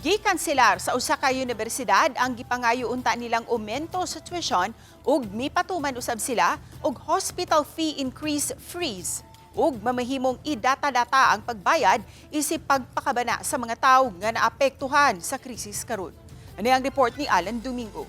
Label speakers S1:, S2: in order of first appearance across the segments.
S1: Gikanselar sa usa ka universidad ang gipangayo unta nilang aumento sa tuition ug mipatuman usab sila og hospital fee increase freeze ug mamahimong idata-data ang pagbayad isip pagpakabana sa mga tawo nga naapektuhan sa krisis karon. Ani ang report ni Alan Domingo.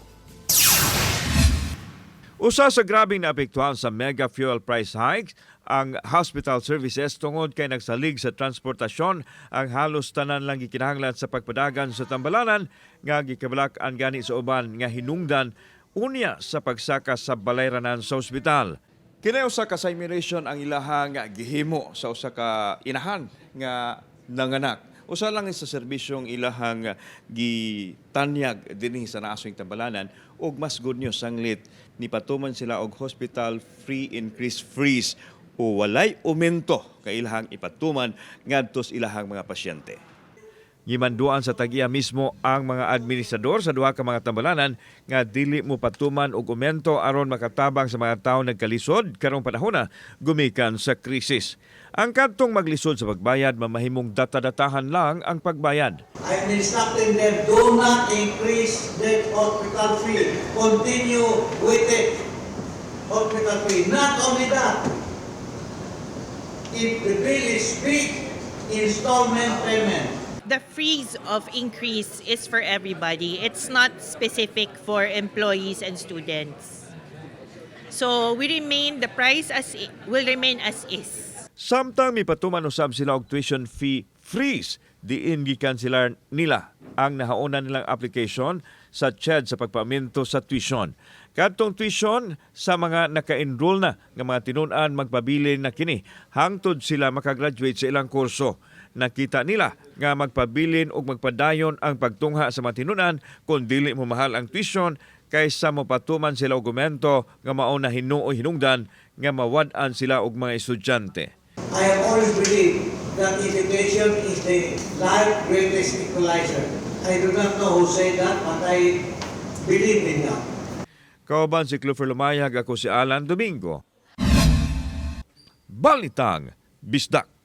S2: Usa sa grabeng naapektuhan sa mega fuel price hikes ang hospital services tungod kay nagsalig sa transportasyon ang halos tanan lang gikinahanglan sa pagpadagan sa tambalanan nga gikabalak-an gani sa uban nga hinungdan unya sa pagsaka sa balayranan sa ospital. Kini usa ka simulation ang ilahang gihimo sa usa ka inahan nga nanganak. Usa lang sa serbisyong ilahang gitanyag dinhi sa naasong tambalanan ug mas good news sanglit nipatuman sila og hospital fee increase freeze o walay aumento kay ilahang ipatuman ngadto sa ilahang mga pasyente. Gimanduan sa tagiya mismo ang mga administrador sa duha ka mga tambalanan nga dili mo patuman og aumento aron makatabang sa mga tawo nagkalisod karong panahona gumikan sa krisis. Ang kadtong maglisod sa pagbayad, mamahimong data-datahan lang ang pagbayad.
S3: I'm instructing them, do not increase that hospital fee. Continue with it. Hospital fee. Not only that, if the bill is big, installment payment.
S4: The freeze of increase is for everybody. It's not specific for employees and students. So we remain the price as will remain as is.
S2: Samtang mipatuman usab sila og tuition fee freeze, diin gikanselar nila ang nahaonan nilang application sa CHED sa pagpaaumento sa tuition. Kadtong tuition sa mga naka-enroll na nga mga tinun-an, magpabilin na kini hangtod sila makagraduate sa ilang kurso. Nakita nila nga magpabilin og magpadayon ang pagtungha sa mga tinun-an kung dili mo mahal ang tuition kaysa mopatuman sila og aumento nga mao na hinuoy hinungdan nga mawad-an sila og mga estudyante.
S3: I have always believed that education is the life greatest equalizer. I do not know who said that, but I believe in that.
S2: Kauban si Clifford Lumayag, ako si Alan Domingo. Balitang Bisdak.